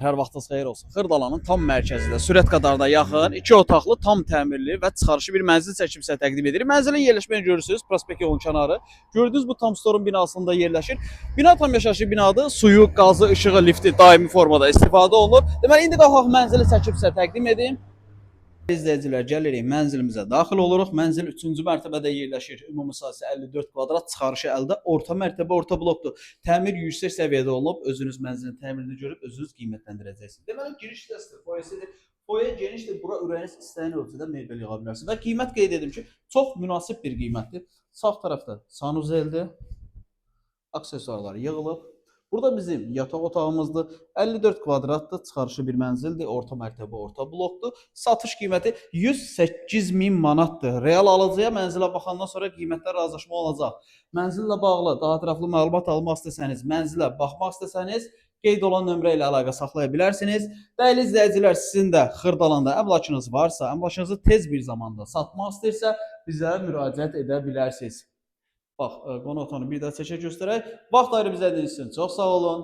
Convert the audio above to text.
Hər vaxtınız xeyir olsun. Xırdalanın tam mərkəzində, sürət qadarına yaxın, iki otaqlı, tam təmirli və çıxarışı bir mənzil çəkib sizə təqdim edirik. Mənzilin yerləşməyini görürsüz, prospekt yolun kənarı. Gördüyünüz bu tam storun binasında yerləşir. Bina tam yaşayışlı binadır. Suyu, qazı, işığı, lifti daimi formada istifadə olunur. Deməli, indi qalxaq mənzili çəkib sizə təqdim edim. İzləyicilər, gəlirik mənzilimizə daxil oluruq. Mənzil 3-cü mərtəbədə yerləşir. Ümumi sahəsi 54 kvadrat, çıxarışı əldə, orta mərtəbə, orta blokdur. Təmir yüksək səviyyədə olunub. Özünüz mənzilin təmirini görüb özünüz qiymətləndirəcəksiniz. Deməli, giriş hissəsidir, foyesidir. Foye genişdir. Bura ürəyiniz istəyən ölçüdə mebel yığa bilərsiniz. Və qiymət qeyd edim ki, çox münasib bir qiymətdir. Sağ tərəfdə sanuzeldir. Aksesuarlar yığılıb. Burada bizim yataq otağımızdır. 54 kvadratdır, çıxarışı bir mənzildir, orta mərtəbə, orta blokdur. Satış qiyməti 108 min manatdır. Real alıcıya mənzilə baxandan sonra qiymətdə razılaşma olacaq. Mənzillə bağlı daha ətraflı məlumat almaq istəsəniz, mənzilə baxmaq istəsəniz, qeyd olan nömrə ilə əlaqə saxlaya bilərsiniz. Dəyərli izləyicilər, sizin də Xırdalanda əmlakınız varsa, əmlakınızı tez bir zamanda satmaq istəyirsə, bizə müraciət edə bilərsiniz. Bax, qonaq otağını bir daha çəkək göstərək. Vaxt ayırıb izlədiyiniz üçün çox sağ olun.